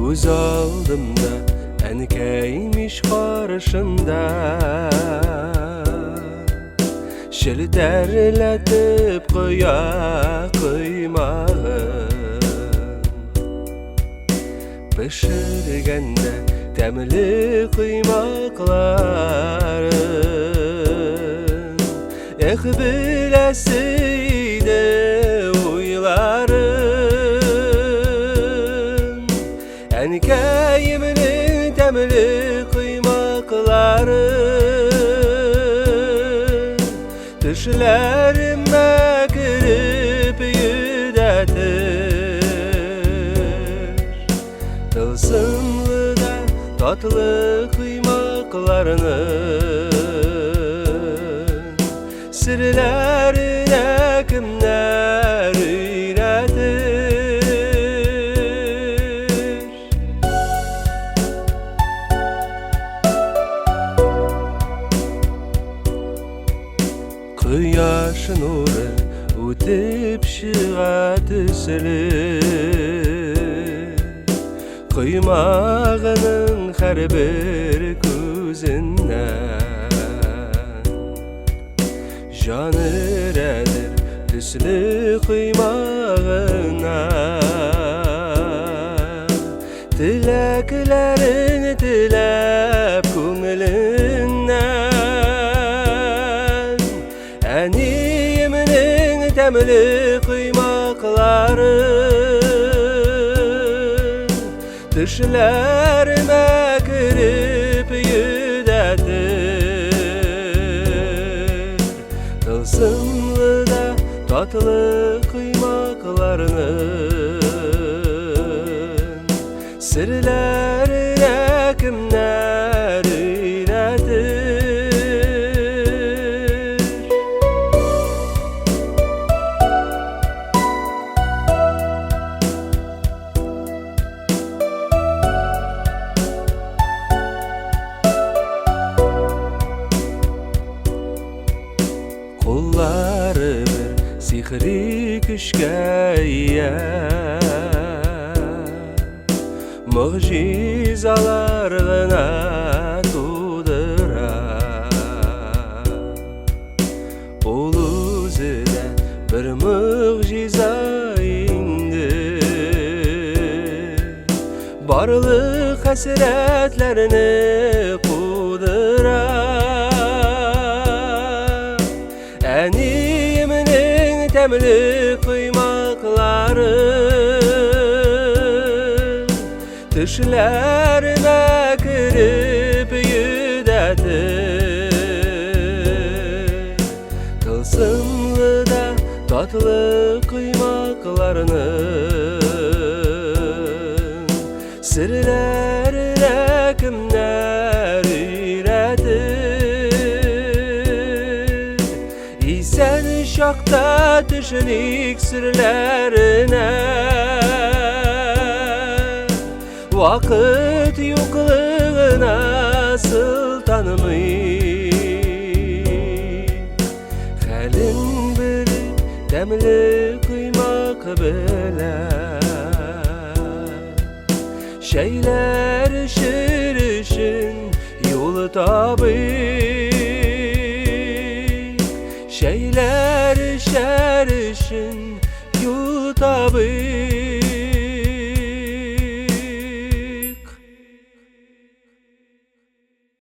Күз алдымда әнкәй мич каршында Челтәрләтеп коя коймагын. Пешергәндә тәмле коймакларын. Эх, беләсе иде уйларын. Әнкәемнең тәмле коймакларын. Төшләремә кереп йөдәтер. Тылсымлы да татлы коймакларны серләренә кемнәр өйрәтер? Кояш нуры үтеп чыга төсле Коймагының һәрбер күзеннән. Җан өрәдер төсле коймагына. Теләкләрен теләп күңеленнән. Әниемнең тәмле коймаклары Төшләремә кереп йөдәтер. Тылсымлы да татлы коймакларны серләренә кемнәр өйрәтер? Куллары бер сихри көчкә ия, Могҗизалар гына тудыра. Ул үзе дә бер могҗиза инде. Барлык хәсрәтләрне кудыра. Әниемнең тәмле коймаклары Төшләремә кереп йөдәтер. Тылсымлы да татлы коймакларны серләренә кемнәр өйрәтер? Исән чакта төшеник серләренә. Вакыт юклыгына сылтанмый. Хәлен белеп, тәмле коймак белән Чәйләр эчер өчен юл табыйк. Чәйләр эчәр өчен юл табыйк.